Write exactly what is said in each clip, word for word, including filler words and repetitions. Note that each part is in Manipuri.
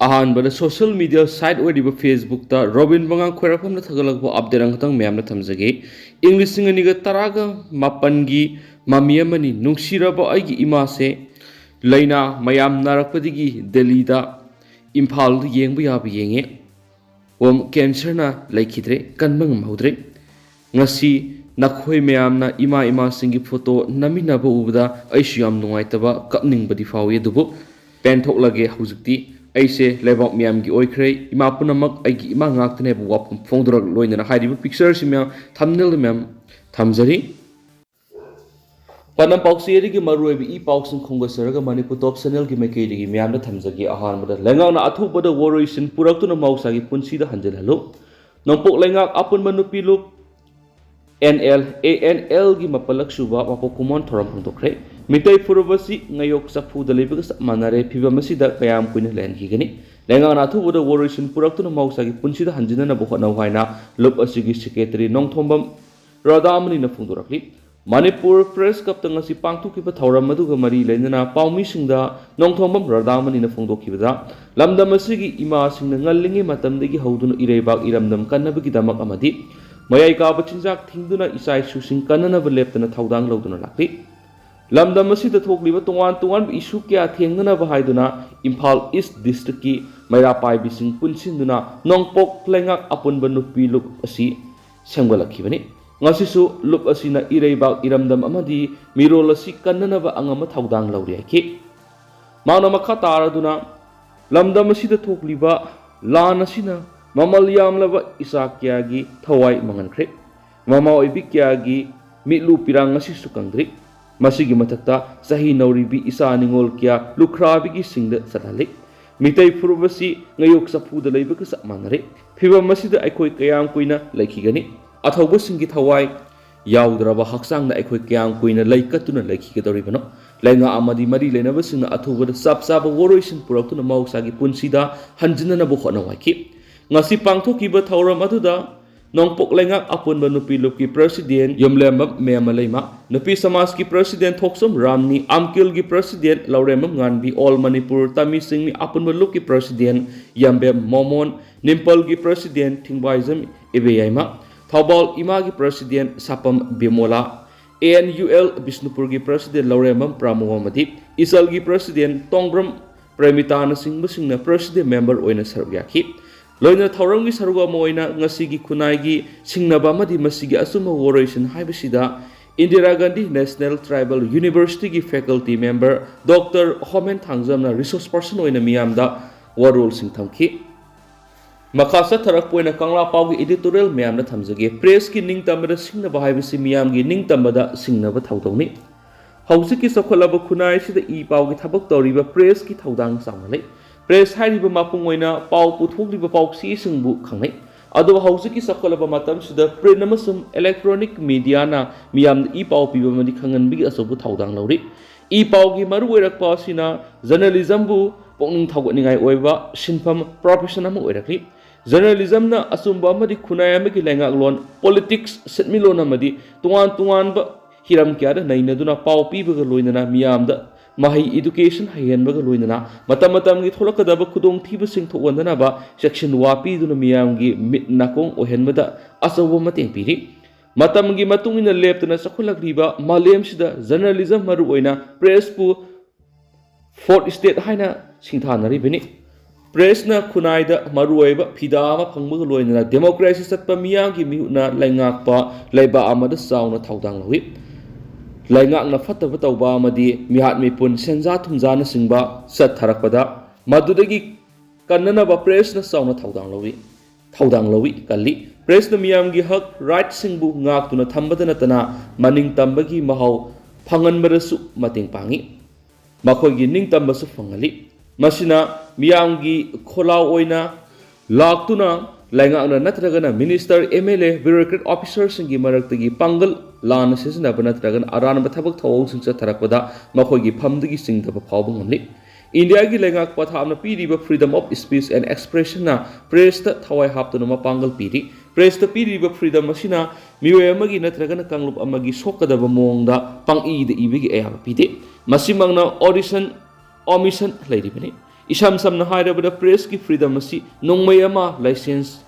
ꯑꯍꯥꯟꯕꯗ social media site ꯑꯣꯏꯔꯤꯕ Facebookꯇ ꯔꯣꯕꯤꯟ ꯃꯉꯥꯡ ꯈ꯭ꯋꯥꯏꯔꯥꯛꯄꯝꯅ ꯊꯥꯒꯠꯂꯛꯄ update ꯑꯃꯈꯛꯇꯪ ꯃꯌꯥꯝꯗ ꯊꯝꯖꯒꯦ꯫ ꯏꯪ ꯂꯤꯁꯤꯡ ꯑꯅꯤꯒ ꯇꯔꯥꯒ ꯃꯥꯄꯟꯒꯤ ꯃꯃꯤ ꯑꯃꯅꯤ꯫ ꯅꯨꯡꯁꯤꯔꯕ ꯑꯩꯒꯤ ꯏꯃꯥꯁꯦ ꯂꯥꯏꯅꯥ ꯃꯌꯥꯝ ꯅꯥꯔꯛꯄꯗꯒꯤ ꯗꯦꯜꯂꯤꯗ, ꯏꯝꯐꯥꯜꯗ ꯌꯦꯡꯕ ꯌꯥꯕ ꯌꯦꯡꯉꯦ꯫ ꯑꯣꯝ ꯀꯦꯟꯁꯔꯅ ꯂꯩꯈꯤꯗ꯭ꯔꯦ, ꯀꯟꯕ ꯉꯝꯍꯧꯗ꯭ꯔꯦ꯫ ꯉꯁꯤ ꯅꯈꯣꯏ ꯃꯌꯥꯝꯅ ꯏꯃꯥ ꯏꯃꯥꯁꯤꯡꯒꯤ ꯐꯣꯇꯣ ꯅꯝꯃꯤꯟꯅꯕ ꯎꯕꯗ ꯑꯩꯁꯨ ꯌꯥꯝ ꯅꯨꯡꯉꯥꯏꯇꯕ, ꯀꯞꯅꯤꯡꯕꯗꯤ ꯐꯥꯎꯏ꯫ ꯑꯗꯨꯕꯨ ꯄꯦꯟꯊꯣꯛꯂꯒꯦ ꯍꯧꯖꯤꯛꯇꯤ꯫ ꯑꯩꯁꯦ ꯂꯩꯕꯥꯛ ꯃꯤꯌꯥꯝꯒꯤ ꯑꯣꯏꯈ꯭ꯔꯦ꯫ ꯏꯃꯥ ꯄꯨꯝꯅꯃꯛ ꯑꯩꯒꯤ ꯏꯃꯥ ꯉꯥꯛꯇꯅꯦ ꯍꯥꯏꯕ ꯋꯥꯐꯝ ꯐꯣꯡꯗꯣꯔꯛ ꯂꯣꯏꯅꯅ ꯍꯥꯏꯔꯤꯕ pictureꯁꯤ ꯃꯌꯥꯝ, thumbnail ꯃꯌꯥꯝ ꯊꯝꯖꯔꯤ꯫ ꯄꯥꯟꯗꯝ ꯄꯥꯎꯆꯦ ꯑꯗꯨꯒꯤ ꯃꯔꯨꯑꯣꯏꯕ ꯏ ꯄꯥꯎꯁꯤꯡ ꯈꯣꯝꯒꯠꯆꯔꯒ ꯃꯅꯤꯄꯨꯔ Top Channelꯒꯤ ꯃꯥꯏꯀꯩꯗꯒꯤ ꯃꯤꯌꯥꯝꯗ ꯊꯝꯖꯒꯦ꯫ ꯑꯍꯥꯟꯕꯗ, ꯂꯩꯉꯥꯛꯅ ꯑꯊꯨꯕꯗ ꯋꯥꯔꯣꯏꯁꯤꯟ ꯄꯨꯔꯛꯇꯨꯅ ꯃꯍꯧꯁꯥꯒꯤ ꯄꯨꯟꯁꯤꯗ ꯍꯟꯖꯤꯜꯍꯜꯂꯨ꯫ ꯅꯣꯡꯄꯣꯛ ꯂꯩꯉꯥꯛ ꯑꯄꯨꯟꯕ ꯅꯨꯄꯤ ꯂꯨꯞ, N L A N Lꯒꯤ ꯃꯥꯄꯜꯂꯛ ꯁꯨꯕ ꯋꯥꯄꯣꯛ ꯀꯨꯝꯑꯣꯟ ꯊꯧꯔꯝ ꯍꯧꯗꯣꯛꯈ꯭ꯔꯦ꯫ ꯃꯤꯇꯩ ꯐꯨꯔꯨꯞ ꯑꯁꯤ ꯉꯌꯣꯛ ꯆꯐꯨꯗ ꯂꯩꯕꯒ ꯆꯞ ꯃꯥꯟꯅꯔꯦ꯫ ꯐꯤꯕꯝ ꯑꯁꯤꯗ ꯀꯌꯥꯝ ꯀꯨꯏꯅ ꯂꯩꯍꯟꯈꯤꯒꯅꯤ? ꯂꯩꯉꯥꯛꯅ ꯑꯊꯨꯕꯗ ꯋꯥꯔꯣꯏꯁꯤꯟ ꯄꯨꯔꯛꯇꯨꯅ ꯃꯍꯧꯁꯥꯒꯤ ꯄꯨꯟꯁꯤꯗ ꯍꯟꯖꯤꯟꯅꯅꯕ ꯍꯣꯠꯅꯧ ꯍꯥꯏꯅ ꯂꯨꯞ ꯑꯁꯤꯒꯤ secretary ꯅꯣꯡꯊꯣꯝꯕꯝ ꯔꯥꯙꯥꯃꯅꯤꯅ ꯐꯣꯡꯗꯣꯔꯛꯂꯤ꯫ ꯃꯅꯤꯄꯨꯔ Press Clubꯇ ꯉꯁꯤ ꯄꯥꯡꯊꯣꯛꯈꯤꯕ ꯊꯧꯔꯝ ꯑꯗꯨꯒ ꯃꯔꯤ ꯂꯩꯅꯅ ꯄꯥꯎꯃꯤꯁꯤꯡꯗ ꯅꯣꯡꯊꯣꯝꯕꯝ ꯔꯥꯙꯥꯃꯅꯤꯅ ꯐꯣꯡꯗꯣꯛꯈꯤꯕꯗ, ꯂꯝꯗꯝ ꯑꯁꯤꯒꯤ ꯏꯃꯥꯁꯤꯡꯅ ꯉꯜꯂꯤꯉꯩ ꯃꯇꯝꯗꯒꯤ ꯍꯧꯗꯨꯅ ꯏꯔꯩꯕꯥꯛ ꯏꯔꯝꯗꯝ ꯀꯟꯅꯕꯒꯤꯗꯃꯛ ꯑꯃꯗꯤ ꯃꯌꯥꯏ ꯀꯥꯕ ꯆꯤꯟꯖꯥꯛ ꯊꯤꯡꯗꯨꯅ ꯏꯆꯥ ꯏꯁꯨꯁꯤꯡ ꯀꯟꯅꯅꯕ ꯂꯦꯞꯇꯅ ꯊꯧꯗꯥꯡ ꯂꯧꯗꯨꯅ ꯂꯥꯛꯂꯤ꯫ ꯂꯝꯗꯝ ꯑꯁꯤꯗ ꯊꯣꯛꯂꯤꯕ ꯇꯣꯉꯥꯟ ꯇꯣꯉꯥꯟꯕ issue ꯀꯌꯥ ꯊꯦꯡꯅꯅꯕ ꯍꯥꯏꯗꯨꯅ ꯏꯝꯐꯥꯜ East Districtꯀꯤ ꯃꯩꯔꯥ ꯄꯥꯏꯕꯤꯁꯤꯡ ꯄꯨꯟꯁꯤꯟꯗꯨꯅ ꯅꯣꯡꯄꯣꯛ ꯂꯩꯉꯥꯛ ꯑꯄꯨꯟꯕ ꯅꯨꯄꯤ ꯂꯨꯞ ꯑꯁꯤ ꯁꯦꯝꯒꯠꯂꯛꯈꯤꯕꯅꯤ꯫ ꯉꯁꯤꯁꯨ ꯂꯨꯞ ꯑꯁꯤꯅ ꯏꯔꯩꯕꯥꯛ ꯏꯔꯝꯗꯝ ꯑꯃꯗꯤ ꯃꯤꯔꯣꯜ ꯑꯁꯤ ꯀꯟꯅꯅꯕ ꯑꯉꯝꯕ ꯊꯧꯗꯥꯡ ꯂꯧꯔꯤ ꯍꯥꯏꯈꯤ꯫ ꯃꯍꯥꯛꯅ ꯃꯈꯥ ꯇꯥꯔꯗꯨꯅ, ꯂꯝꯗꯝ ꯑꯁꯤꯗ ꯊꯣꯛꯂꯤꯕ ꯂꯥꯟ ꯑꯁꯤꯅ ꯃꯃꯜ ꯌꯥꯝꯂꯕ ꯏꯆꯥ ꯀꯌꯥꯒꯤ ꯊꯋꯥꯏ ꯃꯥꯡꯍꯟꯈ꯭ꯔꯦ꯫ ꯃꯃꯥ ꯑꯣꯏꯕꯤ ꯀꯌꯥꯒꯤ ꯃꯤꯠꯂꯨ ꯄꯤꯔꯥꯡ ꯉꯁꯤꯁꯨ ꯀꯪꯗ꯭ꯔꯤ꯫ ꯃꯁꯤꯒꯤ ꯃꯊꯛꯇ ꯆꯍꯤ ꯅꯧꯔꯤꯕꯤ ꯏꯆꯥ ꯅꯤꯉꯣꯜ ꯀꯌꯥ ꯂꯨꯈ꯭ꯔꯥꯕꯤꯒꯤ ꯁꯤꯡꯗ ꯆꯠꯍꯜꯂꯤ꯫ ꯃꯤꯇꯩ ꯐꯨꯔꯨꯞ ꯑꯁꯤ ꯉꯌꯣꯛ ꯆꯐꯨꯗ ꯂꯩꯕꯒ ꯆꯞ ꯃꯥꯟꯅꯔꯦ꯫ ꯐꯤꯚꯝ ꯑꯁꯤꯗ ꯑꯩꯈꯣꯏ ꯀꯌꯥꯝ ꯀꯨꯏꯅ ꯂꯩꯈꯤꯒꯅꯤ? ꯑꯊꯧꯕꯁꯤꯡꯒꯤ ꯊꯋꯥꯏ ꯌꯥꯎꯗ꯭ꯔꯕ ꯍꯛꯆꯥꯡꯅ ꯑꯩꯈꯣꯏ ꯀꯌꯥꯝ ꯀꯨꯏꯅ ꯂꯩ ꯀꯠꯇꯨꯅ ꯂꯩꯈꯤꯒꯗꯧꯔꯤꯕꯅꯣ? ꯂꯩꯉꯥꯛ ꯑꯃꯗꯤ ꯃꯔꯤ ꯂꯩꯅꯕꯁꯤꯡꯅ ꯑꯊꯨꯕꯗ ꯆꯞ ꯆꯥꯕ ꯋꯥꯔꯣꯏꯁꯤꯟ ꯄꯨꯔꯛꯇꯨꯅ ꯃꯍꯧꯁꯥꯒꯤ ꯄꯨꯟꯁꯤꯗ ꯍꯟꯖꯤꯟꯅꯅꯕ ꯍꯣꯠꯅꯧ ꯍꯥꯏꯈꯤ꯫ ꯉꯁꯤ ꯄꯥꯡꯊꯣꯛꯈꯤꯕ ꯊꯧꯔꯝ ꯑꯗꯨꯗ ꯅꯣꯡꯄꯣꯛ ꯂꯩꯉꯥꯛ ꯑꯄꯨꯟꯕ ꯅꯨꯄꯤ ꯂꯨꯞꯀꯤ ꯄ꯭ꯔꯁꯤꯗꯦꯟ ꯌꯨꯝꯂꯦꯝꯕꯝ ꯃꯦꯃꯂꯩꯃ, ꯅꯨꯄꯤ ꯁꯃꯥꯖꯀꯤ ꯄ꯭ꯔꯁꯤꯗꯦꯟ ꯊꯣꯛꯆꯣꯝ ꯔꯥꯝꯅꯤ, ꯑꯝꯀꯤꯜꯒꯤ ꯄ꯭ꯔꯁꯤꯗꯦꯟ ꯂꯧꯔꯦꯝꯕꯝ ꯉꯥꯟꯕꯤ, ꯑꯣꯜ ꯃꯅꯤꯄꯨꯔ ꯇꯃꯤ ꯁꯤꯡꯃꯤ ꯑꯄꯨꯟꯕ ꯂꯨꯞꯀꯤ ꯄ꯭ꯔꯁꯤꯗꯦꯟ ꯌꯥꯝꯕꯦꯝ ꯃꯣꯃꯣꯟ, ꯅꯤꯝꯄꯜꯒꯤ ꯄ꯭ꯔꯁꯤꯗꯦꯟ ꯊꯤꯡꯕꯥꯏꯖꯝ ꯏꯕꯦꯌꯥꯏꯃ, ꯊꯧꯕꯥꯜ ꯏꯃꯥꯒꯤ president Sapam Bimola, A N U L ꯕꯤꯁꯅꯨꯄꯨꯔꯒꯤ ꯄ꯭ꯔꯁꯤꯗꯦꯟ ꯂꯧꯔꯦꯝꯕꯝ ꯄ꯭ꯔꯥꯃꯣ ꯑꯃꯗꯤ ꯏꯆꯜꯒꯤ ꯄ꯭ꯔꯁꯤꯗꯦꯟ ꯇꯣꯡꯕ꯭ꯔꯝ ꯄ꯭ꯔꯦꯃꯤꯇꯥꯅꯆꯤꯡꯕꯁꯤꯡꯅ ꯄ꯭ꯔꯁꯤꯗꯦꯟ ꯃꯦꯝꯕꯔ ꯑꯣꯏꯅ ꯁꯔꯨꯛ ꯌꯥꯈꯤ꯫ ꯂꯣꯏꯅꯅ ꯊꯧꯔꯝꯒꯤ ꯁꯔꯨꯛ ꯑꯃ ꯑꯣꯏꯅ ꯉꯁꯤꯒꯤ ꯈꯨꯟꯅꯥꯏꯒꯤ ꯁꯤꯡꯅꯕ ꯑꯃꯗꯤ ꯃꯁꯤꯒꯤ ꯑꯆꯨꯝꯕ ꯋꯥꯔꯣꯏꯁꯤꯟ ꯍꯥꯏꯕꯁꯤꯗ ꯏꯟꯗꯤꯔꯥ ꯒꯥꯟꯙꯤ ꯅꯦꯁꯅꯦꯜ ꯇ꯭ꯔꯥꯏꯕꯦꯜ ꯌꯨꯅꯤꯚꯔꯁꯤꯇꯤꯒꯤ ꯐꯦꯀꯜꯇꯤ ꯃꯦꯝꯕꯔ ꯗꯣꯛꯇꯔ ꯍꯣꯃꯦꯟ ꯊꯥꯡꯖꯝꯅ ꯔꯤꯁꯣꯔꯁ ꯄꯔꯁꯟ ꯑꯣꯏꯅ ꯃꯤꯌꯥꯝꯗ ꯋꯥꯔꯣꯜꯁꯤꯡ ꯊꯝꯈꯤ꯫ ꯃꯈꯥ ꯆꯠꯊꯔꯛꯄ ꯑꯣꯏꯅ ꯀꯪꯂꯥ ꯄꯥꯎꯒꯤ ꯏꯗꯤꯇꯣꯔꯤꯌꯦꯜ ꯃꯌꯥꯝꯗ ꯊꯝꯖꯒꯦ꯫ ꯄ꯭ꯔꯦꯁꯀꯤ ꯅꯤꯡꯇꯝꯕꯗ ꯁꯤꯡꯅꯕ ꯍꯥꯏꯕꯁꯤ ꯃꯤꯌꯥꯝꯒꯤ ꯅꯤꯡꯇꯝꯕꯗ ꯁꯤꯡꯅꯕ ꯊꯧꯗꯧꯅꯤ꯫ ꯍꯧꯖꯤꯛꯀꯤ ꯆꯥꯎꯈꯠꯂꯕ ꯈꯨꯟꯅꯥꯏ ꯑꯁꯤꯗ ꯏ ꯄꯥꯎꯒꯤ ꯊꯕꯛ ꯇꯧꯔꯤꯕ ꯄ꯭ꯔꯦꯁꯀꯤ ꯊꯧꯗꯥꯡ ꯆꯥꯎꯅ ꯂꯩ꯫ ꯄ꯭ꯔꯦꯁ ꯍꯥꯏꯔꯤꯕ ꯃꯄꯨꯡ ꯑꯣꯏꯅ ꯄꯥꯎ ꯄꯨꯊꯣꯛꯂꯤꯕ ꯄꯥꯎꯆꯦꯁꯤꯡꯕꯨ ꯈꯪꯅꯩ꯫ ꯑꯗꯨꯕꯨ ꯍꯧꯖꯤꯛꯀꯤ ꯆꯥꯎꯈꯠꯂꯕ ꯃꯇꯝꯁꯤꯗ ꯄ꯭ꯔꯤꯟ ꯑꯃꯁꯨꯡ ꯏꯂꯦꯛꯇ꯭ꯔꯣꯅꯤꯛ ꯃꯤꯗꯤꯌꯥꯅ ꯃꯤꯌꯥꯝꯗ ꯏ ꯄꯥꯎ ꯄꯤꯕ ꯑꯃꯗꯤ ꯈꯪꯍꯟꯕꯒꯤ ꯑꯆꯧꯕ ꯊꯧꯗꯥꯡ ꯂꯧꯔꯤ꯫ ꯏ ꯄꯥꯎꯒꯤ ꯃꯔꯨ ꯑꯣꯏꯔꯛꯄ ꯑꯁꯤꯅ ꯖꯔꯅꯦꯂꯤꯖꯝꯕꯨ ꯄꯨꯛꯅꯤꯡ ꯊꯧꯒꯠꯅꯤꯡꯉꯥꯏ ꯑꯣꯏꯕ ꯁꯤꯟꯐꯝ, ꯄ꯭ꯔꯣꯐꯦꯁꯟ ꯑꯃ ꯑꯣꯏꯔꯛꯂꯤ꯫ ꯖꯔꯅꯦꯂꯤꯖꯝꯅ ꯑꯆꯨꯝꯕ ꯑꯃꯗꯤ ꯈꯨꯟꯅꯥꯏ ꯑꯃꯒꯤ ꯂꯩꯉꯥꯛꯂꯣꯟ, ꯄꯣꯂꯤꯇꯤꯛꯁ, ꯁꯦꯟꯃꯤꯠꯂꯣꯟ ꯑꯃꯗꯤ ꯇꯣꯉꯥꯟ ꯇꯣꯉꯥꯟꯕ ꯍꯤꯔꯝ ꯀꯌꯥꯗ ꯅꯩꯅꯗꯨꯅ ꯄꯥꯎ ꯄꯤꯕꯒ ꯂꯣꯏꯅꯅ ꯃꯤꯌꯥꯝꯗ ꯃꯍꯩ, ꯏꯗꯨꯀꯦꯁꯟ ꯍꯩꯍꯟꯕꯒ ꯂꯣꯏꯅꯅ ꯃꯇꯝ ꯃꯇꯝꯒꯤ ꯊꯣꯛꯂꯛꯀꯗꯕ ꯈꯨꯗꯣꯡꯊꯤꯕꯁꯤꯡ ꯊꯣꯛꯍꯟꯗꯅꯕ ꯆꯦꯛꯁꯤꯟ ꯋꯥ ꯄꯤꯗꯨꯅ ꯃꯤꯌꯥꯝꯒꯤ ꯃꯤꯠ ꯅꯥꯀꯣꯡ ꯑꯣꯏꯍꯟꯕꯗ ꯑꯆꯧꯕ ꯃꯇꯦꯡ ꯄꯤꯔꯤ꯫ ꯃꯇꯝꯒꯤ ꯃꯇꯨꯡ ꯏꯟꯅ ꯂꯦꯞꯇꯅ ꯆꯥꯎꯈꯠꯂꯛꯂꯤꯕ ꯃꯥꯂꯦꯝꯁꯤꯗ ꯖꯔꯅꯦꯂꯤꯖꯝ, ꯃꯔꯨꯑꯣꯏꯅ ꯄ꯭ꯔꯦꯁꯄꯨ ꯐꯣꯔꯠ ꯏꯁꯇꯦꯠ ꯍꯥꯏꯅ ꯁꯤꯡꯊꯥꯅꯔꯤꯕꯅꯤ꯫ ꯄ꯭ꯔꯦꯁꯅ ꯈꯨꯟꯅꯥꯏꯗ ꯃꯔꯨꯑꯣꯏꯕ ꯐꯤꯗꯥ ꯑꯃ ꯐꯪꯕꯒ ꯂꯣꯏꯅꯅ ꯗꯦꯃꯣꯀ꯭ꯔꯦꯁꯤ ꯆꯠꯄ, ꯃꯤꯌꯥꯝꯒꯤ ꯃꯤꯍꯨꯠꯅ ꯂꯩꯉꯥꯛꯄ ꯂꯩꯕꯥꯛ ꯑꯃꯗ ꯆꯥꯎꯅ ꯊꯧꯗꯥꯡ ꯂꯧꯏ꯫ ꯂꯩꯉꯥꯛꯅ ꯐꯠꯇꯕ ꯇꯧꯕ ꯑꯃꯗꯤ ꯃꯤꯍꯥꯠ ꯃꯤꯄꯨꯟ, ꯁꯦꯟꯖꯥ ꯊꯨꯝꯖꯥꯅꯆꯤꯡꯕ ꯆꯠꯊꯔꯛꯄꯗ ꯃꯗꯨꯗꯒꯤ ꯀꯟꯅꯅꯕ ꯄ꯭ꯔꯦꯁꯅ ꯆꯥꯎꯅ ꯊꯧꯗꯥꯡ ꯂꯧꯏ꯫ ꯊꯧꯗꯥꯡ ꯂꯧꯏ ꯀꯜꯂꯤ꯫ ꯄ꯭ꯔꯦꯁꯅ ꯃꯤꯌꯥꯝꯒꯤ ꯍꯛ, ꯔꯥꯏꯠꯁꯤꯡꯕꯨ ꯉꯥꯛꯇꯨꯅ ꯊꯝꯕꯗ ꯅꯠꯇꯅ ꯃꯅꯤꯡ ꯇꯝꯕꯒꯤ ꯃꯍꯥꯎ ꯐꯪꯍꯟꯕꯗꯁꯨ ꯃꯇꯦꯡ ꯄꯥꯡꯏ꯫ ꯃꯈꯣꯏꯒꯤ ꯅꯤꯡꯇꯝꯕꯁꯨ ꯐꯪꯍꯜꯂꯤ꯫ ꯃꯁꯤꯅ ꯃꯤꯌꯥꯝꯒꯤ ꯈꯣꯜꯂꯥꯎ ꯑꯣꯏꯅ ꯂꯥꯛꯇꯨꯅ ꯂꯩꯉꯥꯛꯅ ꯅꯠꯇ꯭ꯔꯒꯅ ꯃꯤꯅꯤꯁꯇꯔ, ꯑꯦꯝ ꯑꯦꯜ ꯑꯦ, ꯕ꯭ꯌꯨꯔꯣꯀ꯭ꯔꯦꯠ ꯑꯣꯐꯤꯁꯔꯁꯤꯡꯒꯤ ꯃꯔꯛꯇꯒꯤ ꯄꯥꯡꯒꯜ ꯂꯥꯟꯅ ꯁꯤꯖꯤꯟꯅꯕ ꯅꯠꯇ꯭ꯔꯒꯅ ꯑꯔꯥꯟꯕ ꯊꯕꯛ ꯊꯧꯑꯣꯡꯁꯤꯡ ꯆꯠꯊꯔꯛꯄꯗ ꯃꯈꯣꯏꯒꯤ ꯐꯝꯗꯒꯤ ꯆꯤꯡꯊꯕ ꯐꯥꯎꯕ ꯉꯝꯂꯤ꯫ ꯏꯟꯗꯤꯌꯥꯒꯤ ꯂꯩꯉꯥꯛ ꯄꯊꯥꯞꯅ ꯄꯤꯔꯤꯕ Freedom of Speech and Expressionꯅ ꯄ꯭ꯔꯦꯁꯇ ꯊꯋꯥꯏ ꯍꯥꯞꯇꯨꯅ ꯃꯄꯥꯡꯒꯜ ꯄꯤꯔꯤ꯫ ꯄ꯭ꯔꯦꯁꯇ ꯄꯤꯔꯤꯕ ꯐ꯭ꯔꯤꯗꯝ ꯑꯁꯤꯅ ꯃꯤꯑꯣꯏ ꯑꯃꯒꯤ ꯅꯠꯇ꯭ꯔꯒꯅ ꯀꯥꯡꯂꯨꯞ ꯑꯃꯒꯤ ꯁꯣꯛꯀꯗꯕ ꯃꯑꯣꯡꯗ ꯄꯪꯏꯗ ꯏꯕꯒꯤ ꯑꯌꯥꯕ ꯄꯤꯗꯦ꯫ ꯃꯁꯤꯃꯛꯅ ꯑꯣꯗꯤꯁꯟ ꯑꯣꯃꯤꯁꯟ ꯂꯩꯔꯤꯕꯅꯤ꯫ ꯏꯁꯝ ꯁꯝꯅ ꯍꯥꯏꯔꯕꯗ, ꯄ꯭ꯔꯦꯁꯀꯤ ꯐ꯭ꯔꯤꯗꯝ ꯑꯁꯤ ꯅꯣꯡꯃꯩ ꯑꯃ ꯂꯥꯏꯁꯦꯟꯁ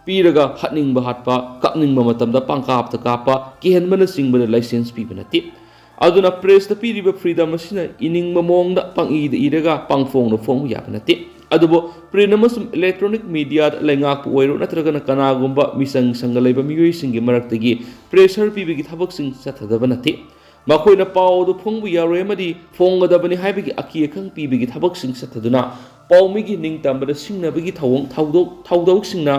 ꯄꯤꯔꯒ ꯍꯥꯠꯅꯤꯡꯕ ꯍꯥꯠꯄ, ꯀꯥꯞꯅꯤꯡꯕ ꯃꯇꯝꯗ ꯄꯪꯀꯥꯞꯇ ꯀꯥꯞꯄ, ꯀꯤꯍꯟꯕꯅꯆꯤꯡꯕꯗ ꯂꯥꯏꯁꯦꯟꯁ ꯄꯤꯕ ꯅꯠꯇꯦ꯫ ꯑꯗꯨꯅ ꯄ꯭ꯔꯦꯁꯇ ꯄꯤꯔꯤꯕ ꯐ꯭ꯔꯤꯗꯝ ꯑꯁꯤꯅ ꯏꯅꯤꯡꯕ ꯃꯑꯣꯡꯗ ꯄꯪꯏꯗ ꯏꯔꯒ ꯄꯪꯐꯣꯡꯗ ꯐꯣꯡꯕ ꯌꯥꯕ ꯅꯠꯇꯦ꯫ ꯑꯗꯨꯕꯨ ꯄ꯭ꯔꯤꯟ ꯑꯃꯁꯨꯡ ꯏꯂꯦꯛꯇ꯭ꯔꯣꯅꯤꯛ ꯃꯤꯗꯤꯌꯥꯗ ꯂꯩꯉꯥꯛꯄꯨ ꯑꯣꯏꯔꯣ ꯅꯠꯇ꯭ꯔꯒꯅ ꯀꯅꯥꯒꯨꯝꯕ ꯃꯤꯆꯪ ꯁꯪꯒ ꯂꯩꯕ ꯃꯤꯑꯣꯏꯁꯤꯡꯒꯤ ꯃꯔꯛꯇꯒꯤ ꯄ꯭ꯔꯦꯁꯔ ꯄꯤꯕꯒꯤ ꯊꯕꯛꯁꯤꯡ ꯆꯠꯊꯗꯕ ꯅꯠꯇꯦ꯫ ꯃꯈꯣꯏꯅ ꯄꯥꯎ ꯑꯗꯨ ꯐꯣꯡꯕ ꯌꯥꯔꯣꯏ ꯑꯃꯗꯤ ꯐꯣꯡꯒꯗꯕꯅꯤ ꯍꯥꯏꯕꯒꯤ ꯑꯀꯤ ꯑꯈꯪ ꯄꯤꯕꯒꯤ ꯊꯕꯛꯁꯤꯡ ꯆꯠꯊꯗꯨꯅ ꯄꯥꯎꯃꯤꯒꯤ ꯅꯤꯡꯇꯝꯕꯗ ꯁꯤꯡꯅꯕꯒꯤ ꯊꯧꯑꯣꯡ ꯊꯧꯗꯣꯛ ꯊꯧꯗꯣꯛꯁꯤꯡꯅ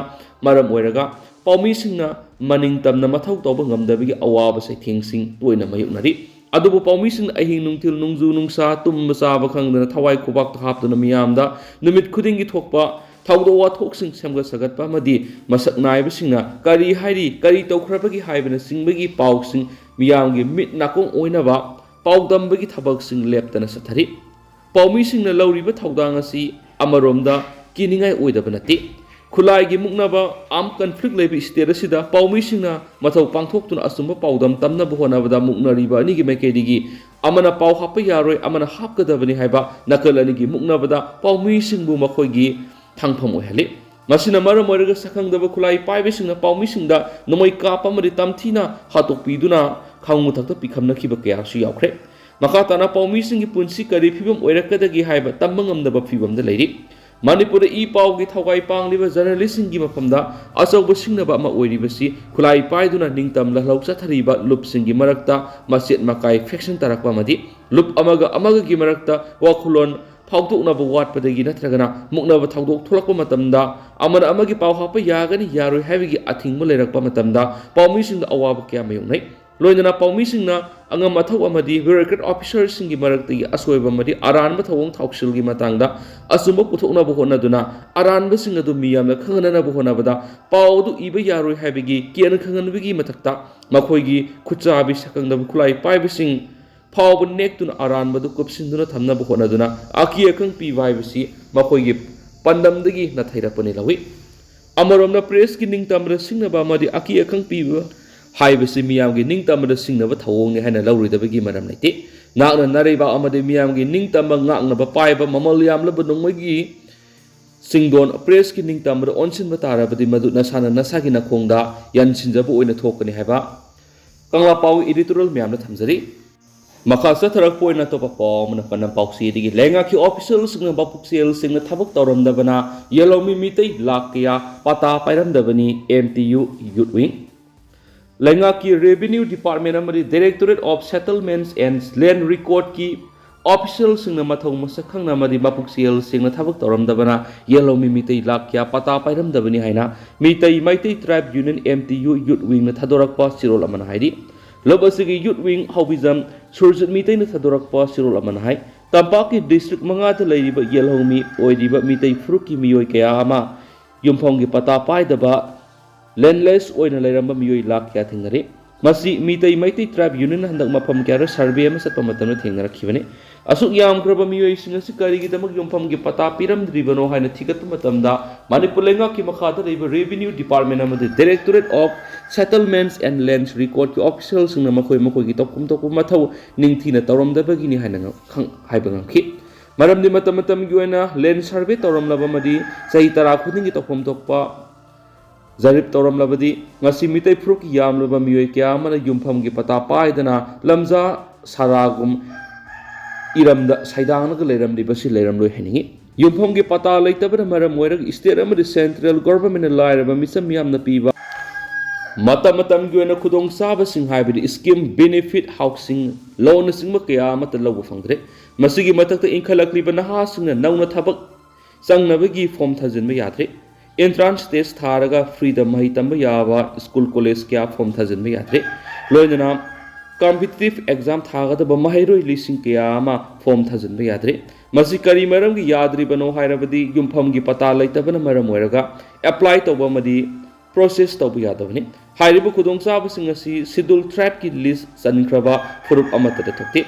ꯃꯔꯝ ꯑꯣꯏꯔꯒ ꯄꯥꯎꯃꯤꯁꯤꯡꯅ ꯃꯅꯤꯡ ꯇꯝꯅ ꯃꯊꯧ ꯇꯧꯕ ꯉꯝꯗꯕꯒꯤ ꯑꯋꯥꯕ ꯆꯩꯊꯦꯡꯁꯤꯡ ꯇꯣꯏꯅ ꯃꯥꯌꯣꯛꯅꯔꯤ꯫ ꯑꯗꯨꯕꯨ ꯄꯥꯎꯃꯤꯁꯤꯡꯅ ꯑꯍꯤꯡ ꯅꯨꯡꯊꯤꯜ ꯅꯣꯡꯖꯨ ꯅꯨꯡꯁꯥ ꯇꯨꯝꯕ ꯆꯥꯕ ꯈꯪꯗꯅ ꯊꯋꯥꯏ ꯈꯨꯕꯥꯛꯇ ꯍꯥꯞꯇꯨꯅ ꯃꯤꯌꯥꯝꯗ ꯅꯨꯃꯤꯠ ꯈꯨꯗꯤꯡꯒꯤ ꯊꯣꯛꯄ ꯊꯧꯗꯣꯛ ꯋꯥꯊꯣꯛꯁꯤꯡ ꯁꯦꯝꯒꯠ ꯁꯥꯒꯠꯄ ꯑꯃꯗꯤ ꯃꯁꯛ ꯅꯥꯏꯕꯁꯤꯡꯅ ꯀꯔꯤ ꯍꯥꯏꯔꯤ, ꯀꯔꯤ ꯇꯧꯈ꯭ꯔꯕꯒꯦ ꯍꯥꯏꯕꯅꯆꯤꯡꯕꯒꯤ ꯄꯥꯎꯁꯤꯡ ꯃꯤꯌꯥꯝꯒꯤ ꯃꯤꯠ ꯅꯥꯀꯣꯡ ꯑꯣꯏꯅꯕ ꯄꯥꯎꯗꯝꯕꯒꯤ ꯊꯕꯛꯁꯤꯡ ꯂꯦꯞꯇꯅ ꯆꯠꯊꯔꯤ꯫ ꯄꯥꯎꯃꯤꯁꯤꯡꯅ ꯂꯧꯔꯤꯕ ꯊꯧꯗꯥꯡ ꯑꯁꯤ ꯑꯃꯔꯣꯝꯗ ꯀꯤꯅꯤꯡꯉꯥꯏ ꯑꯣꯏꯗꯕ ꯅꯠꯇꯦ꯫ ꯈꯨꯠꯂꯥꯏꯒꯤ ꯃꯨꯛꯅꯕ, armed conflict ꯂꯩꯕ state ꯑꯁꯤꯗ ꯄꯥꯎꯃꯤꯁꯤꯡꯅ ꯃꯊꯧ ꯄꯥꯡꯊꯣꯛꯇꯨꯅ ꯑꯆꯨꯝꯕ ꯄꯥꯎꯗꯝ ꯇꯝꯅꯕ ꯍꯣꯠꯅꯕꯗ ꯃꯨꯛꯅꯔꯤꯕ ꯑꯅꯤꯒꯤ ꯃꯥꯏꯀꯩꯗꯒꯤ ꯑꯃꯅ ꯄꯥꯎ ꯍꯥꯞꯄ ꯌꯥꯔꯣꯏ, ꯑꯃꯅ ꯍꯥꯞꯀꯗꯕꯅꯤ ꯍꯥꯏꯕ ꯅꯥꯀꯜ ꯑꯅꯤꯒꯤ ꯃꯨꯛꯅꯕꯗ ꯄꯥꯎꯃꯤꯁꯤꯡꯕꯨ ꯃꯈꯣꯏꯒꯤ ꯊꯥꯡꯐꯝ ꯑꯣꯏꯍꯜꯂꯤ꯫ ꯃꯁꯤꯅ ꯃꯔꯝ ꯑꯣꯏꯔꯒ ꯁꯛꯈꯪꯗꯕ ꯈꯨꯠꯂꯥꯏ ꯄꯥꯏꯕꯁꯤꯡꯅ ꯄꯥꯎꯃꯤꯁꯤꯡꯗ ꯅꯣꯡꯃꯩ ꯀꯥꯞꯄ ꯑꯃꯗꯤ ꯇꯝꯊꯤꯅ ꯍꯥꯠꯇꯣꯛꯄꯤꯗꯨꯅ ꯈꯥꯃꯨ ꯃꯊꯛꯇ ꯄꯤꯈꯝꯅꯈꯤꯕ ꯀꯌꯥꯁꯨ ꯌꯥꯎꯈ꯭ꯔꯦ꯫ ꯃꯈꯥ ꯇꯥꯅ ꯄꯥꯎꯃꯤꯁꯤꯡꯒꯤ ꯄꯨꯟꯁꯤ ꯀꯔꯤ ꯐꯤꯕꯝ ꯑꯣꯏꯔꯛꯀꯗꯒꯦ ꯍꯥꯏꯕ ꯇꯝꯕ ꯉꯝꯗꯕ ꯐꯤꯕꯝꯗ ꯂꯩꯔꯤ꯫ ꯃꯅꯤꯄꯨꯔꯗ ꯏ ꯄꯥꯎꯒꯤ ꯊꯋꯥꯏ ꯄꯥꯡꯂꯤꯕ ꯖꯔꯅꯦꯂꯤꯁꯁꯤꯡꯒꯤ ꯃꯐꯝꯗ ꯑꯆꯧꯕ ꯁꯤꯡꯅꯕ ꯑꯃ ꯑꯣꯏꯔꯤꯕꯁꯤ ꯈꯨꯠꯂꯥꯏ ꯄꯥꯏꯗꯨꯅ ꯅꯤꯡꯇꯝ ꯂꯥꯜꯍꯧ ꯆꯠꯊꯔꯤꯕ ꯂꯨꯞꯁꯤꯡꯒꯤ ꯃꯔꯛꯇ ꯃꯆꯦꯠ ꯃꯀꯥꯏ ꯐꯦꯛꯁꯟ ꯇꯥꯔꯛꯄ ꯑꯃꯗꯤ ꯂꯨꯞ ꯑꯃꯒ ꯑꯃꯒꯒꯤ ꯃꯔꯛꯇ ꯋꯥꯈꯜꯂꯣꯟ ꯐꯥꯎꯗꯣꯛꯅꯕ ꯋꯥꯠꯄꯗꯒꯤ ꯅꯠꯇ꯭ꯔꯒꯅ ꯃꯨꯛꯅꯕ ꯊꯧꯗꯣꯛ ꯊꯣꯛꯂꯛꯄ ꯃꯇꯝꯗ ꯑꯃꯅ ꯑꯃꯒꯤ ꯄꯥꯎ ꯍꯥꯞꯄ ꯌꯥꯒꯅꯤ ꯌꯥꯔꯣꯏ ꯍꯥꯏꯕꯒꯤ ꯑꯊꯤꯡꯕ ꯂꯩꯔꯛꯄ ꯃꯇꯝꯗ ꯄꯥꯎꯃꯤꯁꯤꯡꯗ ꯑꯋꯥꯕ ꯀꯌꯥ ꯃꯥꯌꯣꯛꯅꯩ꯫ ꯂꯣꯏꯅꯅ ꯄꯥꯎꯃꯤꯁꯤꯡꯅ ꯑꯉꯝ ꯑꯊꯧ ꯑꯃꯗꯤ bureaucrat officerꯁꯤꯡꯒꯤ ꯃꯔꯛꯇꯒꯤ ꯑꯁꯣꯏꯕ ꯑꯃꯗꯤ ꯑꯔꯥꯟꯕ ꯊꯧꯑꯣꯡ ꯊꯧꯁꯤꯜꯒꯤ ꯃꯇꯥꯡꯗ ꯑꯆꯨꯝꯕ ꯄꯨꯊꯣꯛꯅꯕ ꯍꯣꯠꯅꯗꯨꯅ ꯑꯔꯥꯟꯕꯁꯤꯡ ꯑꯗꯨ ꯃꯤꯌꯥꯝꯅ ꯈꯪꯍꯟꯅꯕ ꯍꯣꯠꯅꯕꯗ ꯄꯥꯎ ꯑꯗꯨ ꯏꯕ ꯌꯥꯔꯣꯏ ꯍꯥꯏꯕꯒꯤ ꯀꯤꯍꯟ ꯈꯪꯍꯟꯕꯒꯤ ꯃꯊꯛꯇ ꯃꯈꯣꯏꯒꯤ ꯈꯨꯠꯆꯥꯕꯤ ꯁꯛꯈꯪꯗꯕ ꯈꯨꯠꯂꯥꯏ ꯄꯥꯏꯕꯁꯤꯡ ꯐꯥꯎꯕ ꯅꯦꯛꯇꯨꯅ ꯑꯔꯥꯟꯕꯗꯨ ꯀꯨꯞꯁꯤꯟꯗꯨꯅ ꯊꯝꯅꯕ ꯍꯣꯠꯅꯗꯨꯅ ꯑꯀꯤ ꯑꯈꯪ ꯄꯤꯕ ꯍꯥꯏꯕꯁꯤ ꯃꯈꯣꯏꯒꯤ ꯄꯥꯟꯗꯝꯗꯒꯤ ꯅꯥꯊꯩꯔꯛꯄꯅꯤ ꯂꯧꯏ꯫ ꯑꯃꯔꯣꯝꯗ pressꯀꯤ ꯅꯤꯡꯇꯝꯕꯗ ꯁꯤꯡꯅꯕ ꯑꯃꯗꯤ ꯑꯀꯤ ꯑꯈꯪ ꯄꯤꯕ ꯍꯥꯏꯕꯁꯤ ꯃꯤꯌꯥꯝꯒꯤ ꯅꯤꯡꯇꯝꯕꯗ ꯁꯤꯡꯅꯕ ꯊꯧꯑꯣꯡꯅꯤ ꯍꯥꯏꯅ ꯂꯧꯔꯣꯏꯗꯕꯒꯤ ꯃꯔꯝ ꯂꯩꯇꯦ꯫ ꯅꯍꯥꯛꯅ ꯅꯔꯩꯕꯥꯛ ꯑꯃꯗꯤ ꯃꯤꯌꯥꯝꯒꯤ ꯅꯤꯡꯇꯝꯕ ꯉꯥꯛꯅꯕ ꯄꯥꯏꯕ ꯃꯃꯜ ꯌꯥꯝꯂꯕ ꯅꯣꯡꯃꯩꯒꯤ ꯆꯤꯡꯗꯣꯟ pressꯀꯤ ꯅꯤꯡꯇꯝꯕꯗ ꯑꯣꯟꯁꯤꯟꯕ ꯇꯥꯔꯕꯗꯤ ꯃꯗꯨ ꯅꯁꯥꯅ ꯅꯁꯥꯒꯤ ꯅꯈꯣꯡꯗ ꯌꯥꯟꯁꯤꯟꯖꯕ ꯑꯣꯏꯅ ꯊꯣꯛꯀꯅꯤ ꯍꯥꯏꯕ ꯀꯪꯂꯥ ꯄꯥꯎ editorial ꯃꯌꯥꯝꯗ ꯊꯝꯖꯔꯤ꯫ ꯃꯈꯥ ꯆꯠꯊꯔꯛꯄ ꯑꯣꯏꯅ ꯑꯇꯣꯞꯄ ꯄꯥꯎ ꯑꯃꯅ ꯄꯟꯅꯝ ꯄꯥꯎꯆꯦꯗꯒꯤ ꯂꯩꯉꯥꯛꯀꯤ officialꯁꯤꯡꯅ ꯃꯄꯨꯛꯆꯦꯜꯁꯤꯡꯅ ꯊꯕꯛ ꯇꯧꯔꯝꯗꯕꯅ ꯌꯦꯜꯍꯧꯃꯤ ꯃꯤꯇꯩ ꯂꯥꯈ ꯀꯌꯥ ꯄꯇꯥ ꯄꯥꯏꯔꯝꯗꯕꯅꯤ MTU Youth Wing꯫ ꯂꯩꯉꯥꯛꯀꯤ Revenue Department ꯑꯃꯗꯤ Directorate of Settlements and Land Recordꯀꯤ officialꯁꯤꯡꯅ ꯃꯊꯧ ꯃꯁꯛ ꯈꯪꯅ ꯑꯃꯗꯤ ꯃꯄꯨꯛꯆꯦꯜꯁꯤꯡꯅ ꯊꯕꯛ ꯇꯧꯔꯝꯗꯕꯅ ꯌꯦꯜꯍꯧꯃꯤ ꯃꯤꯇꯩ ꯂꯥꯈ ꯀꯌꯥ ꯄꯇꯥ ꯄꯥꯏꯔꯝꯗꯕꯅꯤ ꯍꯥꯏꯅ Meitei Meitei Tribe Union MTU Youth Wingꯅ ꯊꯥꯗꯣꯔꯛꯄ ꯆꯤꯔꯣꯜ ꯑꯃꯅ ꯍꯥꯏꯔꯤ꯫ ꯂꯨꯞ ꯑꯁꯤꯒꯤ Youth Wing ꯍꯧꯕꯤꯖꯝ ꯁꯨꯔꯖꯤꯠ ꯃꯤꯇꯩꯅ ꯊꯥꯗꯣꯔꯛꯄ ꯆꯤꯔꯣꯜ ꯑꯃꯅ ꯍꯥꯏ, ꯇꯝꯄꯥꯛꯀꯤ district ꯃꯉꯥꯗ ꯂꯩꯔꯤꯕ ꯌꯦꯜꯍꯧꯃꯤ ꯑꯣꯏꯔꯤꯕ ꯃꯤꯇꯩ ꯐꯨꯔꯨꯞꯀꯤ ꯃꯤꯑꯣꯏ ꯀꯌꯥ ꯑꯃ ꯌꯨꯝꯐꯝꯒꯤ ꯄꯇꯥ ꯄꯥꯏꯗꯕ, landless ꯑꯣꯏꯅ ꯂꯩꯔꯝꯕ ꯃꯤꯑꯣꯏ ꯂꯥꯈ ꯀꯌꯥ ꯊꯦꯡꯅꯔꯤ꯫ ꯃꯁꯤ ꯃꯤꯇꯩ Meitei Tribe Union ꯍꯟꯗꯛ ꯃꯐꯝ ꯀꯌꯥꯗ survey ꯑꯃ ꯆꯠꯄ ꯃꯇꯝꯗ ꯊꯦꯡꯅꯔꯛꯈꯤꯕꯅꯤ꯫ ꯑꯁꯨꯛ ꯌꯥꯝꯈ꯭ꯔꯕ ꯃꯤꯑꯣꯏꯁꯤꯡ ꯑꯁꯤ ꯀꯔꯤꯒꯤꯗꯃꯛ ꯌꯨꯝꯐꯝꯒꯤ ꯄꯇꯥ ꯄꯤꯔꯝꯗ꯭ꯔꯤꯕꯅꯣ ꯍꯥꯏꯅ ꯊꯤꯒꯠꯄ ꯃꯇꯝꯗ, ꯃꯅꯤꯄꯨꯔ ꯂꯩꯉꯥꯛꯀꯤ ꯃꯈꯥꯗ ꯂꯩꯕ Revenue Department ꯑꯃꯗꯤ Directorate of Settlements and Lands Recordꯀꯤ officialꯁꯤꯡꯅ ꯃꯈꯣꯏ ꯃꯈꯣꯏꯒꯤ ꯇꯧꯐꯝ ꯊꯣꯛꯄ ꯃꯊꯧ ꯅꯤꯡꯊꯤꯅ ꯇꯧꯔꯝꯗꯕꯒꯤꯅꯤ ꯍꯥꯏꯅ ꯉ-, ꯈꯪ-, ꯍꯥꯏꯕ ꯉꯝꯈꯤ꯫ ꯃꯔꯝꯗꯤ ꯃꯇꯝ ꯃꯇꯝꯒꯤ ꯑꯣꯏꯅ land survey ꯇꯧꯔꯝꯂꯕ ꯑꯃꯗꯤ ꯆꯍꯤ ꯇꯔꯥ ꯈꯨꯗꯤꯡꯒꯤ ꯇꯧꯐꯝ ꯊꯣꯛꯄ ꯖꯔꯤꯞ ꯇꯧꯔꯝꯂꯕꯗꯤ ꯉꯁꯤ ꯃꯤꯇꯩ ꯐꯨꯔꯨꯞꯀꯤ ꯌꯥꯝꯂꯕ ꯃꯤꯑꯣꯏ ꯀꯌꯥ ꯑꯃꯅ ꯌꯨꯝꯐꯝꯒꯤ ꯄꯇꯥ ꯄꯥꯏꯗꯅ ꯂꯝꯖꯥ ꯁꯔꯥꯒꯨꯝ ꯏꯔꯝꯗ ꯁꯩꯗꯥꯡꯂꯒ ꯂꯩꯔꯝꯂꯤꯕꯁꯤ ꯂꯩꯔꯝꯂꯣꯏ ꯍꯥꯏꯅꯤꯡꯏ꯫ ꯌꯨꯝꯐꯝꯒꯤ ꯄꯇꯥ ꯂꯩꯇꯕꯅ ꯃꯔꯝ ꯑꯣꯏꯔꯒ state ꯑꯃꯗꯤ central governmentꯅ ꯂꯥꯏꯔꯕ ꯃꯤꯆꯝ ꯌꯥꯝꯅ ꯄꯤꯕ ꯃꯇꯝ ꯃꯇꯝꯒꯤ ꯑꯣꯏꯅ ꯈꯨꯗꯣꯡꯆꯥꯕꯁꯤꯡ ꯍꯥꯏꯕꯗꯤ scheme, benefit, housing, loanꯅꯆꯤꯡꯕ ꯀꯌꯥ ꯑꯃꯠꯇ ꯂꯧꯕ ꯐꯪꯗ꯭ꯔꯦ꯫ ꯃꯁꯤꯒꯤ ꯃꯊꯛꯇ ꯏꯟꯈꯠꯂꯛꯂꯤꯕ ꯅꯍꯥꯁꯤꯡꯅ ꯅꯧꯅ ꯊꯕꯛ ꯆꯪꯅꯕꯒꯤ form ꯊꯥꯖꯤꯟꯕ ꯌꯥꯗ꯭ꯔꯦ꯫ Entrance test ꯊꯥꯔꯒ freeꯗ ꯃꯍꯩ ꯇꯝꯕ ꯌꯥꯕ school college ꯀꯌꯥ form ꯊꯥꯖꯤꯟꯕ ꯌꯥꯗ꯭ꯔꯦ꯫ ꯂꯣꯏꯅꯅ competitive exam ꯊꯥꯒꯗꯕ ꯃꯍꯩꯔꯣꯏ ꯂꯤꯁꯤꯡ ꯀꯌꯥ ꯑꯃ form ꯊꯥꯖꯤꯟꯕ ꯌꯥꯗ꯭ꯔꯦ꯫ ꯃꯁꯤ ꯀꯔꯤ ꯃꯔꯝꯒꯤ ꯌꯥꯗ꯭ꯔꯤꯕꯅꯣ ꯍꯥꯏꯔꯕꯗꯤ ꯌꯨꯝꯐꯝꯒꯤ ꯄꯇꯥ ꯂꯩꯇꯕꯅ ꯃꯔꯝ ꯑꯣꯏꯔꯒ apply ꯇꯧꯕ ꯑꯃꯗꯤ process ꯇꯧꯕ ꯌꯥꯗꯕꯅꯤ꯫ ꯍꯥꯏꯔꯤꯕ ꯈꯨꯗꯣꯡꯆꯥꯕꯁꯤꯡ ꯑꯁꯤ Scheduled Tribeꯀꯤ list ꯆꯟꯈ꯭ꯔꯕ ꯐꯨꯔꯨꯞ ꯑꯃꯠꯇꯗ ꯊꯣꯛꯇꯦ꯫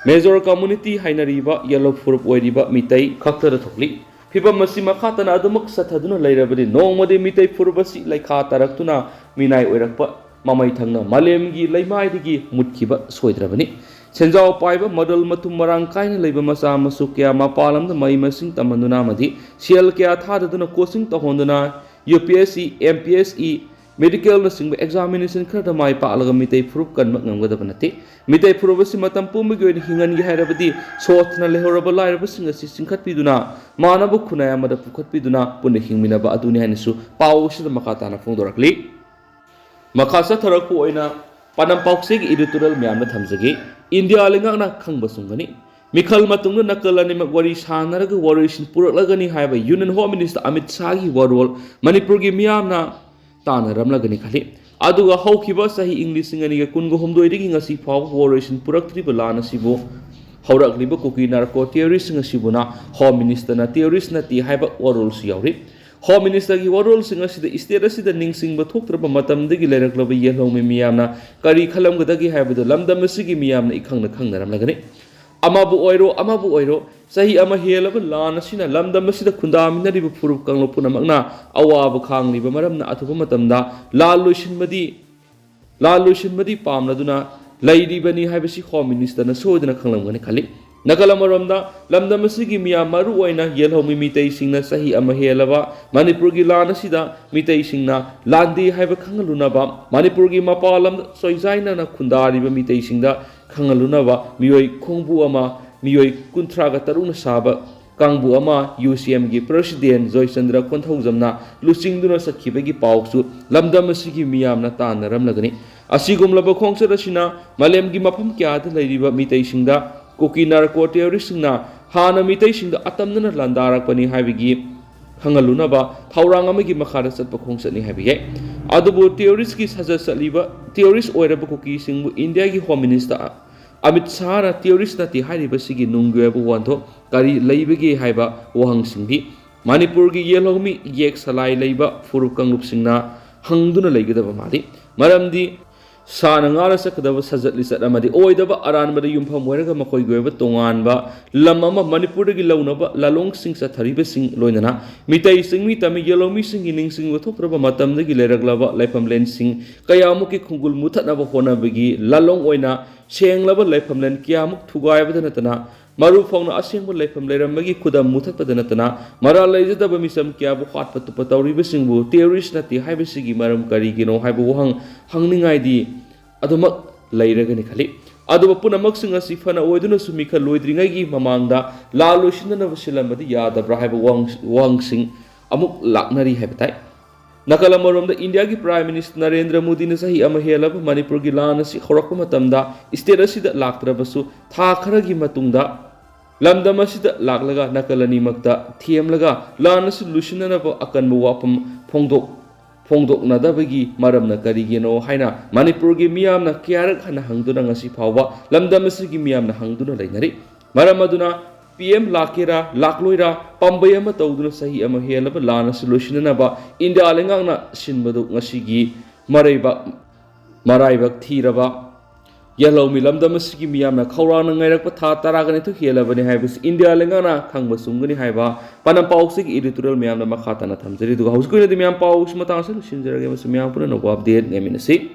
Major community ꯍꯥꯏꯅꯔꯤꯕ ꯌꯦꯜꯍꯧ ꯐꯨꯔꯨꯞ ꯑꯣꯏꯔꯤꯕ ꯃꯤꯇꯩ ꯈꯛꯇꯗ ꯊꯣꯛꯂꯤ꯫ ꯐꯤꯕꯝ ꯑꯁꯤ ꯃꯈꯥ ꯇꯥꯅ ꯑꯗꯨꯃꯛ ꯆꯠꯊꯗꯨꯅ ꯂꯩꯔꯕꯗꯤ ꯅꯣꯡꯃꯗꯤ ꯃꯤꯇꯩ ꯐꯨꯔꯨꯞ ꯑꯁꯤ ꯂꯩꯈꯥ ꯇꯥꯔꯛꯇꯨꯅ ꯃꯤꯅꯥꯏ ꯑꯣꯏꯔꯛꯄ ꯃꯃꯩ ꯊꯪꯅ ꯃꯥꯂꯦꯝꯒꯤ ꯂꯩꯃꯥꯏꯗꯒꯤ ꯃꯨꯠꯈꯤꯕ ꯁꯣꯏꯗ꯭ꯔꯕꯅꯤ꯫ ꯁꯦꯟꯖꯥꯎ ꯄꯥꯏꯕ ꯃꯗꯜ ꯃꯊꯨꯝ ꯃꯔꯥꯡ ꯀꯥꯏꯅ ꯂꯩꯕ ꯃꯆꯥ ꯃꯁꯨ ꯀꯌꯥ ꯃꯄꯥꯟ ꯂꯝꯗ ꯃꯍꯩ ꯃꯁꯤꯡ ꯇꯝꯍꯟꯗꯨꯅ ꯑꯃꯗꯤ ꯁꯦꯜ ꯀꯌꯥ ꯊꯥꯗꯗꯨꯅ coaching ꯇꯧꯍꯟꯗꯨꯅ U P S C, M P S C, ꯃꯦꯗꯤꯀꯦꯜꯅꯆꯤꯡꯕ examination ꯈꯔꯗ ꯃꯥꯏ ꯄꯥꯛꯂꯒ ꯃꯤꯇꯩ ꯐꯨꯔꯨꯞ ꯀꯟꯕ ꯉꯝꯒꯗꯕ ꯅꯠꯇꯦ꯫ ꯃꯤꯇꯩ ꯐꯨꯔꯨꯞ ꯑꯁꯤ ꯃꯇꯝ ꯄꯨꯝꯕꯒꯤ ꯑꯣꯏꯅ ꯍꯤꯡꯍꯟꯒꯦ ꯍꯥꯏꯔꯕꯗꯤ ꯁꯣꯠꯊꯅ ꯂꯩꯍꯧꯔꯕ ꯂꯥꯏꯔꯕꯁꯤꯡ ꯑꯁꯤ ꯆꯤꯡꯈꯠꯄꯤꯗꯨꯅ ꯃꯥꯟꯅꯕ ꯈꯨꯟꯅꯥꯏ ꯑꯃꯗ ꯄꯨꯈꯠꯄꯤꯗꯨꯅ ꯄꯨꯟꯅ ꯍꯤꯡꯃꯤꯟꯅꯕ ꯑꯗꯨꯅꯤ ꯍꯥꯏꯅꯁꯨ ꯄꯥꯎ ꯑꯁꯤꯗ ꯃꯈꯥ ꯇꯥꯅ ꯐꯣꯡꯗꯣꯔꯛꯂꯤ꯫ ꯃꯈꯥ ꯆꯠꯊꯔꯛꯄ ꯑꯣꯏꯅ ꯄꯥꯟꯗꯝ ꯄꯥꯎꯆꯦꯒꯤ editorial ꯃꯌꯥꯝꯗ ꯊꯝꯖꯒꯦ꯫ ꯏꯟꯗꯤꯌꯥ ꯂꯩꯉꯥꯛꯅ ꯈꯪꯕ ꯆꯨꯝꯒꯅꯤ꯫ ꯃꯤꯈꯜ ꯃꯇꯨꯡꯗ ꯅꯥꯀꯜ ꯑꯅꯤꯃꯛ ꯋꯥꯔꯤ ꯁꯥꯟꯅꯔꯒ ꯋꯥꯔꯣꯏꯁꯤꯟ ꯄꯨꯔꯛꯂꯒꯅꯤ ꯍꯥꯏꯕ Union Home Minister ꯑꯃꯤꯠ ꯁꯥꯍꯒꯤ ꯋꯥꯔꯣꯜ ꯃꯅꯤꯄꯨꯔꯒꯤ ꯃꯤꯌꯥꯝꯅ ꯇꯥꯟꯅꯔꯝꯂꯒꯅꯤ ꯈꯜꯂꯤ꯫ ꯑꯗꯨꯒ ꯍꯧꯈꯤꯕ ꯆꯍꯤ ꯏꯪ ꯂꯤꯁꯤꯡ ꯑꯅꯤꯒ ꯀꯨꯟꯒ ꯍꯨꯝꯗꯣꯏꯗꯒꯤ ꯉꯁꯤ ꯐꯥꯎꯕ ꯋꯥꯔꯣꯏꯁꯤꯟ ꯄꯨꯔꯛꯇ꯭ꯔꯤꯕ ꯂꯥꯟ ꯑꯁꯤꯕꯨ ꯍꯧꯔꯛꯂꯤꯕ ꯀꯨꯀꯤ narco terroristꯁꯤꯡ ꯑꯁꯤꯕꯨꯅ Home Ministerꯅ terrorist ꯅꯠꯇꯦ ꯍꯥꯏꯕ ꯋꯥꯔꯣꯜꯁꯨ ꯌꯥꯎꯔꯤ꯫ Home Ministerꯒꯤ ꯋꯥꯔꯣꯜꯁꯤꯡ ꯑꯁꯤꯗ state ꯑꯁꯤꯗ ꯅꯤꯡꯁꯤꯡꯕ ꯊꯣꯛꯇ꯭ꯔꯕ ꯃꯇꯝꯗꯒꯤ ꯂꯩꯔꯛꯂꯕ ꯌꯦꯜꯍꯧꯃꯤ ꯃꯤꯌꯥꯝꯅ ꯀꯔꯤ ꯈꯜꯂꯝꯒꯗꯒꯦ ꯍꯥꯏꯕꯗꯨ ꯂꯝꯗꯝ ꯑꯁꯤꯒꯤ ꯃꯤꯌꯥꯝꯅ ꯏꯈꯪꯅ ꯈꯪꯅꯔꯝꯂꯒꯅꯤ꯫ ꯑꯃꯕꯨ ꯑꯣꯏꯔꯣ, ꯑꯃꯕꯨ ꯑꯣꯏꯔꯣ, ꯆꯍꯤ ꯑꯃ ꯍꯦꯜꯂꯕ ꯂꯥꯟ ꯑꯁꯤꯅ ꯂꯝꯗꯝ ꯑꯁꯤꯗ ꯈꯨꯟꯗꯥꯃꯤꯟꯅꯔꯤꯕ ꯐꯨꯔꯨꯞ ꯀꯥꯡꯂꯨꯞ ꯄꯨꯝꯅꯃꯛꯅ ꯑꯋꯥꯕ ꯈꯥꯡꯂꯤꯕ ꯃꯔꯝꯅ ꯑꯊꯨꯕ ꯃꯇꯝꯗ ꯂꯥꯟ ꯂꯣꯏꯁꯤꯟꯕꯗꯤ, ꯂꯥꯟ ꯂꯣꯏꯁꯤꯟꯕꯗꯤ ꯄꯥꯝꯂꯗꯨꯅ ꯂꯩꯔꯤꯕꯅꯤ ꯍꯥꯏꯕꯁꯤ Home Ministerꯅ ꯁꯣꯏꯗꯅ ꯈꯪꯂꯝꯒꯅꯤ ꯈꯜꯂꯤ꯫ ꯅꯥꯀꯜ ꯑꯃꯔꯣꯝꯗ, ꯂꯝꯗꯝ ꯑꯁꯤꯒꯤ ꯃꯤꯌꯥꯝ, ꯃꯔꯨ ꯑꯣꯏꯅ ꯌꯦꯜꯍꯧꯃꯤ ꯃꯤꯇꯩꯁꯤꯡꯅ ꯆꯍꯤ ꯑꯃ ꯍꯦꯜꯂꯕ ꯃꯅꯤꯄꯨꯔꯒꯤ ꯂꯥꯟ ꯑꯁꯤꯗ ꯃꯤꯇꯩꯁꯤꯡꯅ ꯂꯥꯟꯗꯦ ꯍꯥꯏꯕ ꯈꯪꯍꯜꯂꯨꯅꯕ, ꯃꯅꯤꯄꯨꯔꯒꯤ ꯃꯄꯥꯟ ꯂꯝꯗ ꯆꯣꯏꯖꯥꯏꯅꯅ ꯈꯨꯟꯗꯥꯔꯤꯕ ꯃꯤꯇꯩꯁꯤꯡꯗ ꯈꯪꯍꯜꯂꯨꯅꯕ ꯃꯤꯑꯣꯏ ꯈꯣꯡꯕꯨ ꯑꯃ, ꯃꯤꯑꯣꯏ ꯀꯨꯟꯊ꯭ꯔꯥꯒ ꯇꯔꯨꯛꯅ ꯁꯥꯕ ꯀꯥꯡꯕꯨ ꯑꯃ UCMꯒꯤ President ꯖꯣꯏꯆꯟꯗ꯭ꯔ ꯀꯣꯟꯊꯧꯖꯝꯅ ꯂꯨꯆꯤꯡꯗꯨꯅ ꯆꯠꯈꯤꯕꯒꯤ ꯄꯥꯎꯁꯨ ꯂꯝꯗꯝ ꯑꯁꯤꯒꯤ ꯃꯤꯌꯥꯝꯅ ꯇꯥꯟꯅꯔꯝꯂꯒꯅꯤ꯫ ꯑꯁꯤꯒꯨꯝꯂꯕ ꯈꯣꯡꯆꯠ ꯑꯁꯤꯅ ꯃꯥꯂꯦꯝꯒꯤ ꯃꯐꯝ ꯀꯌꯥꯗ ꯂꯩꯔꯤꯕ ꯃꯤꯇꯩꯁꯤꯡꯗ ꯀꯨꯀꯤ narco terroristꯁꯤꯡꯅ ꯍꯥꯟꯅ ꯃꯤꯇꯩꯁꯤꯡꯗ ꯑꯇꯝꯅꯅ ꯂꯥꯟꯗꯥꯔꯛꯄꯅꯤ ꯍꯥꯏꯕꯒꯤ ꯈꯪꯍꯜꯂꯨꯅꯕ ꯊꯧꯔꯥꯡ ꯑꯃꯒꯤ ꯃꯈꯥꯗ ꯆꯠꯄ ꯈꯣꯡꯆꯠꯅꯤ ꯍꯥꯏꯕ ꯌꯥꯏ꯫ ꯑꯗꯨꯕꯨ terroristꯀꯤ ꯁꯥꯖꯠ ꯆꯠꯂꯤꯕ, terrorist ꯑꯣꯏꯔꯕ ꯀꯨꯀꯤꯁꯤꯡꯕꯨ ꯏꯟꯗꯤꯌꯥꯒꯤ Home Minister ꯑꯃꯤꯠ ꯁꯥꯍꯅ terrorist ꯅꯠꯇꯦ ꯍꯥꯏꯔꯤꯕꯁꯤꯒꯤ ꯅꯨꯡꯒꯤ ꯑꯣꯏꯕ ꯋꯥꯍꯟꯊꯣꯛ ꯀꯔꯤ ꯂꯩꯕꯒꯦ ꯍꯥꯏꯕ ꯋꯥꯍꯪꯁꯤꯡꯗꯤ ꯃꯅꯤꯄꯨꯔꯒꯤ ꯌꯦꯜꯍꯧꯃꯤ ꯌꯦꯛ ꯁꯂꯥꯏ ꯂꯩꯕ ꯐꯨꯔꯨꯞ ꯀꯥꯡꯂꯨꯞꯁꯤꯡꯅ ꯍꯪꯗꯨꯅ ꯂꯩꯒꯗꯕ ꯃꯥꯜꯂꯤ꯫ ꯃꯔꯝꯗꯤ ꯁꯥꯅ ꯉꯥꯅ ꯆꯠꯀꯗꯕ ꯁꯖꯠ ꯂꯤꯆꯠ ꯑꯃꯗꯤ ꯑꯣꯏꯗꯕ ꯑꯔꯥꯟꯕꯗ ꯌꯨꯝꯐꯝ ꯑꯣꯏꯔꯒ ꯃꯈꯣꯏꯒꯤ ꯑꯣꯏꯕ ꯇꯣꯉꯥꯟꯕ ꯂꯝ ꯑꯃ ꯃꯅꯤꯄꯨꯔꯗꯒꯤ ꯂꯧꯅꯕ ꯂꯥꯂꯣꯡꯁꯤꯡ ꯆꯠꯊꯔꯤꯕꯁꯤꯡ, ꯂꯣꯏꯅꯅ ꯃꯤꯇꯩ ꯆꯤꯡꯃꯤ ꯇꯝꯃꯤ ꯌꯦꯜꯍꯧꯃꯤꯁꯤꯡꯒꯤ ꯅꯤꯡꯁꯤꯡꯕ ꯊꯣꯛꯇ꯭ꯔꯕ ꯃꯇꯝꯗꯒꯤ ꯂꯩꯔꯛꯂꯕ ꯂꯥꯏꯐꯝꯂꯦꯟꯁꯤꯡ ꯀꯌꯥꯃꯨꯛꯀꯤ ꯈꯣꯡꯒꯨꯜ ꯃꯨꯊꯠꯅꯕ ꯍꯣꯠꯅꯕꯒꯤ ꯂꯥꯂꯣꯡ ꯑꯣꯏꯅ ꯁꯦꯡꯂꯕ ꯂꯥꯏꯐꯝꯂꯦꯟ ꯀꯌꯥꯃꯨꯛ ꯊꯨꯒꯥꯏꯕꯗ ꯅꯠꯇꯅ, ꯃꯔꯨ ꯐꯥꯎꯅ ꯑꯁꯦꯡꯕ ꯂꯩꯐꯝ ꯂꯩꯔꯝꯕꯒꯤ ꯈꯨꯗꯝ ꯃꯨꯊꯠꯄꯗ ꯅꯠꯇꯅ, ꯃꯔꯥꯜ ꯂꯩꯖꯗꯕ ꯃꯤꯆꯝ ꯀꯌꯥꯕꯨ ꯍꯥꯠꯄ ꯇꯨꯞꯄ ꯇꯧꯔꯤꯕꯁꯤꯡꯕꯨ ꯇꯦꯔꯣꯔꯤꯁ ꯅꯠꯇꯦ ꯍꯥꯏꯕꯁꯤꯒꯤ ꯃꯔꯝ ꯀꯔꯤꯒꯤꯅꯣ ꯍꯥꯏꯕ ꯋꯥꯍꯪ ꯍꯪꯅꯤꯡꯉꯥꯏꯗꯤ ꯑꯗꯨꯃꯛ ꯂꯩꯔꯒꯅꯤ ꯈꯜꯂꯤ꯫ ꯑꯗꯨꯕꯨ ꯄꯨꯝꯅꯃꯛꯁꯤꯡ ꯑꯁꯤ ꯐꯅ ꯑꯣꯏꯗꯨꯅꯁꯨ ꯃꯤꯈꯜ ꯂꯣꯏꯗ꯭ꯔꯤꯉꯩꯒꯤ ꯃꯃꯥꯡꯗ ꯂꯥꯜ ꯂꯣꯏꯁꯤꯟꯅꯅꯕ ꯁꯤꯜꯂꯝꯕꯗꯤ ꯌꯥꯗꯕ꯭ꯔꯥ ꯍꯥꯏꯕ ꯋꯥꯍꯪ-, ꯋꯥꯍꯪꯁꯤꯡ ꯑꯃꯨꯛ ꯂꯥꯛꯅꯔꯤ ꯍꯥꯏꯕ ꯇꯥꯏ꯫ ꯅꯥꯀꯜ ꯑꯃꯔꯣꯝꯗ ꯏꯟꯗꯤꯌꯥꯒꯤ ꯄ꯭ꯔꯥꯏꯝ ꯃꯤꯅꯤꯁꯇꯔ ꯅꯔꯦꯟꯗ꯭ꯔ ꯃꯣꯗꯤꯅ ꯆꯍꯤ ꯑꯃ ꯍꯦꯜꯂꯕ ꯃꯅꯤꯄꯨꯔꯒꯤ ꯂꯥꯟ ꯑꯁꯤ ꯍꯧꯔꯛꯄ ꯃꯇꯝꯗ ꯁ꯭ꯇꯦꯠ ꯑꯁꯤꯗ ꯂꯥꯛꯇ꯭ꯔꯕꯁꯨ, ꯊꯥ ꯈꯔꯒꯤ ꯃꯇꯨꯡꯗ ꯂꯝꯗꯝ ꯑꯁꯤꯗ ꯂꯥꯛꯂꯒ ꯅꯥꯀꯜ ꯑꯅꯤꯃꯛꯇ ꯊꯦꯝꯂꯒ ꯂꯥꯟ ꯑꯁꯤ ꯂꯣꯏꯁꯤꯟꯅꯅꯕ ꯑꯀꯟꯕ ꯋꯥꯐꯝ ꯐꯣꯡꯗꯣꯛ-, ꯐꯣꯡꯗꯣꯛꯅꯗꯕꯒꯤ ꯃꯔꯝꯅ ꯀꯔꯤꯒꯤꯅꯣ ꯍꯥꯏꯅ ꯃꯅꯤꯄꯨꯔꯒꯤ ꯃꯤꯌꯥꯝꯅ ꯀꯌꯥꯔꯛ ꯍꯟꯅ ꯍꯪꯗꯨꯅ ꯉꯁꯤ ꯐꯥꯎꯕ ꯂꯝꯗꯝ ꯑꯁꯤꯒꯤ ꯃꯤꯌꯥꯝꯅ ꯍꯪꯗꯨꯅ ꯂꯩꯅꯔꯤ꯫ ꯃꯔꯝ ꯑꯗꯨꯅ ꯄꯤ ꯑꯦꯝ ꯂꯥꯛꯀꯦꯔꯥ ꯂꯥꯛꯂꯣꯏꯔꯥ ꯄꯥꯝꯕꯩ ꯑꯃ ꯇꯧꯗꯨꯅ ꯆꯍꯤ ꯑꯃ ꯍꯦꯜꯂꯕ ꯂꯥꯟ ꯑꯁꯤ ꯂꯣꯏꯁꯤꯟꯅꯅꯕ ꯏꯟꯗꯤꯌꯥ ꯂꯩꯉꯥꯛꯅ ꯁꯤꯟꯕꯗꯨ ꯉꯁꯤꯒꯤ ꯃꯔꯩꯕ-, ꯃꯔꯥꯏꯕꯛ ꯊꯤꯔꯕ ꯌꯦꯜꯍꯧꯃꯤ ꯂꯝꯗꯝ ꯑꯁꯤꯒꯤ ꯃꯤꯌꯥꯝꯅ ꯈꯧꯔꯥꯡꯅ ꯉꯥꯏꯔꯛꯄ ꯊꯥ ꯇꯔꯥꯒꯅꯤꯊꯣꯏ ꯍꯦꯜꯂꯕꯅꯤ ꯍꯥꯏꯕꯁꯤ ꯏꯟꯗꯤꯌꯥ ꯂꯩꯉꯥꯛꯅ ꯈꯪꯕ ꯆꯨꯝꯒꯅꯤ ꯍꯥꯏꯕ ꯄꯥꯎꯅ ꯄꯥꯎꯆꯦꯒꯤ editorial ꯃꯌꯥꯝꯅ ꯃꯈꯥ ꯇꯥꯅ ꯊꯝꯖꯔꯤ꯫ ꯑꯗꯨꯒ ꯍꯧꯖꯤꯛꯀꯤ ꯑꯣꯏꯅꯗꯤ ꯃꯌꯥꯝ ꯄꯥꯎꯁꯤ ꯃꯇꯥꯡ ꯑꯁꯤꯗ ꯂꯣꯏꯁꯤꯟꯖꯔꯒꯦ ꯑꯃꯁꯨꯡ ꯃꯌꯥꯝ ꯄꯨꯝꯅꯃꯛꯄꯨ update ꯉꯥꯏꯃꯤꯟꯅꯁꯤ꯫